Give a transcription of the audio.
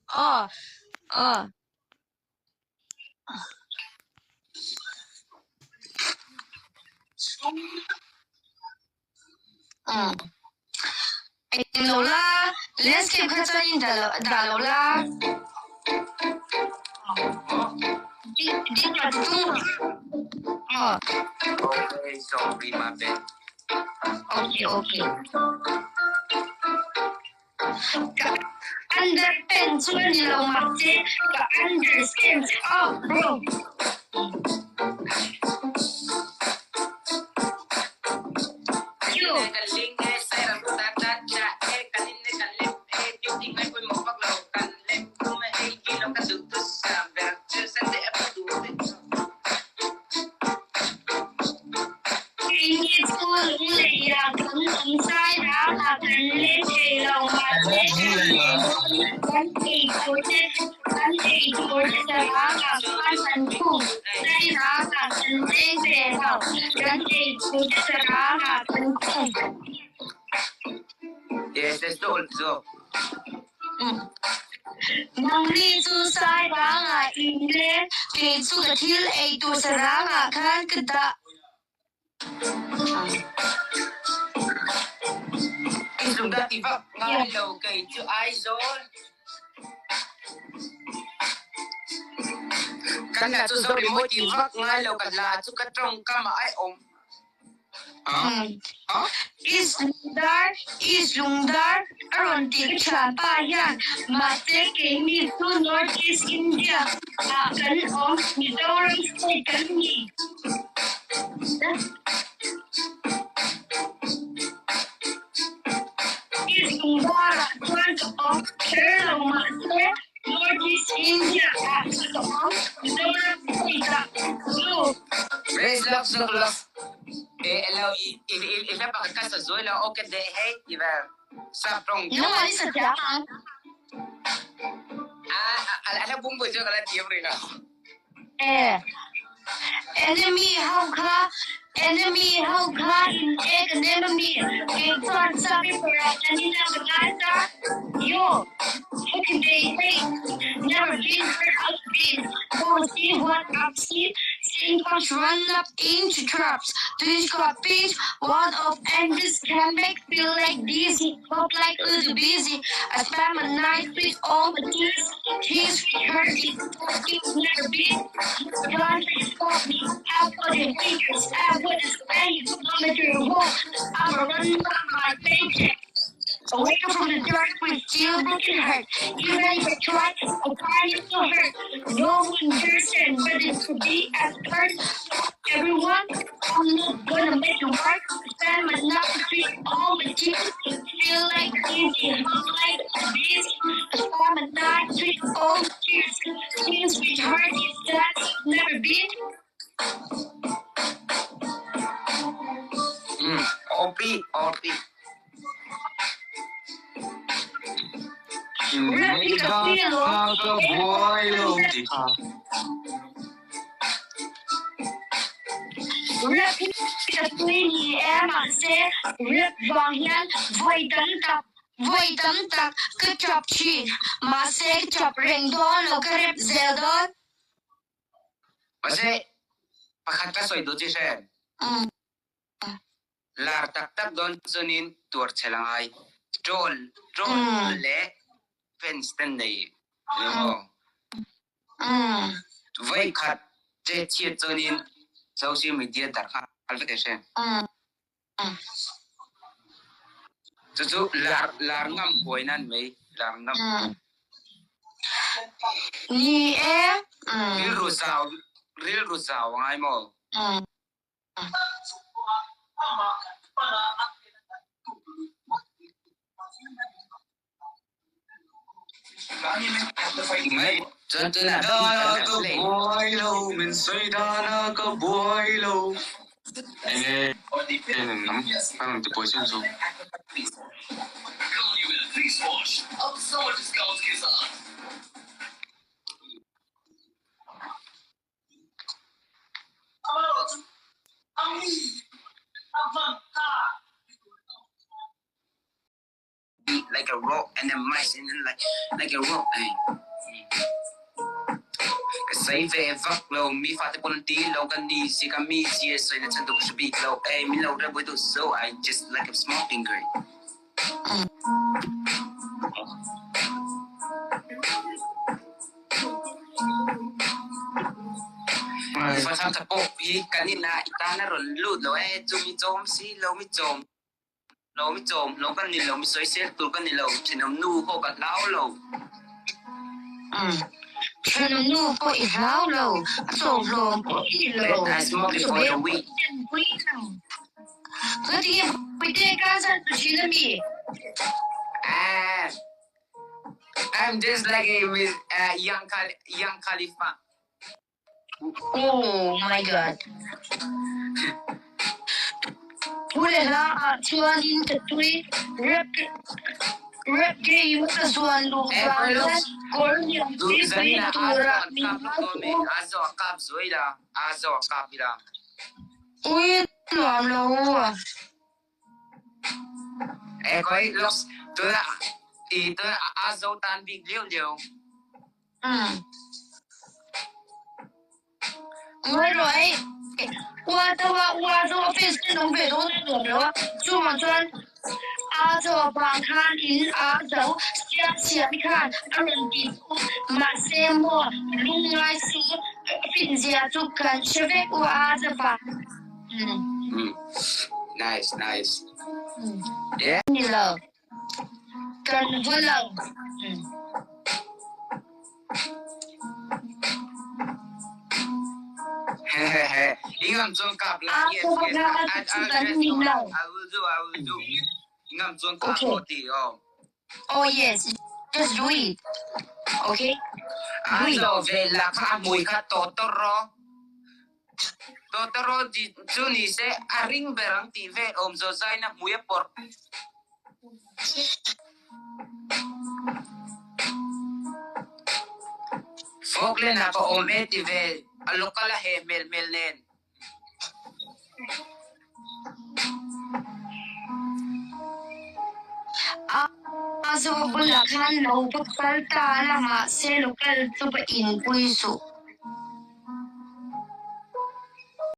Aw aw. Englo la, landscape kha chuan in dah lo la. Ding la tung. Aw. Okay, sorry, my bad. Okay, okay. Ka underpants chu a ni lo mahse ka understand che aw bro. Keini chu lunglei ah kan awm zai rang ah kan leng thei lo mahse kan leng kan ei tur te kan ei tur te sarang ah khan kan khum zai rang ah kan leng ve lo kan ei tur te sarang ah kan khum. Yes, let's do also. Nangni chu sai rangah in leng, kei chu ka thil ei tur sa rangah khan ka dah. I zung dah ti vak ngai lo kei chu Aizawl. Kan la chu zo rimawi ti vak ngai lo ka la chu ka tawngkam ah ai awm. East Lungdar, East Lungdar a rawn tih ka thianpa hian mahse keini chu North East India ah kan awm, Mizoram state kan ni. East Lungdar ah chuan ka awm kher lo mahse North East India ah ka awm, Mizoram state ah chu. Raise love zok love e lo i i hla pakhat kha sa zuai lo okay de hei ti vel sap tong Nangmah nih sa thiam ang. A a hla bung bui chu ka la thiam rih lo. E. Enemy ho kha enemy ho kha in ek an em ami kei chuan sap i parah an in a ka ngai ta yo heti bei hei never been heard of been go see what I've seen seen comes run up into traps twitch got pinch one of Andrews can make feel like dizzy hope like a little busy I spend my night with all the tears Tears with hurt it's never been Don't stop me out for the haters I wouldn't spend no matter what I'm a run on my paycheck Awake from the dark with still broken heart Even if I try, I try not to hurt No one understands but it's to be at first Everyone, I'm not gonna make it work Spend my night with all my tears Feel like easy, hum like a beast Spend my night with all my tears Tears with heart is that never been OP OP. Ka buai lo ti kha. Rap hi ka tui ni e mahse rap vang hian vawi tam tak vawi tam tak ka chap thin mahse ka chap reng dawn lo ka rap zel dawn. Mahse pakhat ka sawi duh chi hre. Lar tak tak dawn chuanin tuar chhel a ngai. Troll troll leh fans ten nei emaw voi khat che chhiat chuanin social media darh nghal vek a hre. Cucu lar lar ngam huai nan mei lar ngam. Ni e. Rilru zau rilru zau a ngai maw? Dana ka buai lo, min sawi dana ka buai lo. Enge eng ang ti pawi chu chu. like a rock and then mice and then like like a rock eh. Ka sawi ve vak lo, mi fate pawn an ti lo, ka ni si ka mi zia sawi na chhan tu ka hre bik lo, eh min lo rep buai duh so I just like a small finger. Fathang tha pawh hi kan in ah i tan a rawn lut lo eh, chu mi chawm si lo mi chawm lo mi chawm lo kan ni lo mi sawisel tur ka ni lo, thenawm nu pawh ka hlau lo. Thenawm nu pawh i hlau lo, a chawm hlawm pawh i ni lo, I smoke it for the week. Ngatinge Puite ka zat tu thin a mi? Ah, I'm just like a uh, young, Khal young Khalifa. Oh my god. Thu leh hla ah chuanin ka tui rap rap game ka zuan luh Eh, vang Carlos, hian kawr lian du pui pui zanina tura azo min kap hau lo chu me azo kap zui la azo kap ila. Ui nuam lo a. Eh koi los tuna i tuna azo tan bik liu liu. Umm. Ngawi rawh ei. Ua deuh a, ua chu a fans te an awm ve dawn a nuam lo a, chungah chuan a chaw vang khan in a zo siam siam i khan a rawn ti chu mahse maw lungngai chu a fin zia chu kan hre vek u a chapa. Umm. Nice nice. Yeah. Ni lo. Kan va lo. Ingam chuan kap la A yes chaw yes kha I chu I kan just ni lo. I will do I will do Ingam chuan kap Okay. lo ti oh. Oh yes, just do it. Okay? A Do it. zo ve la kha a hmui kha to to ro. To to ro ji chu ni se a ring ber ang tih vel awm zo zai na hmui a pawrh. Falkland ah ka awm e ti ve a local a he hmel hmel nen. A zo bulah khan lo va kal ta la mahse local chu va inpui suh.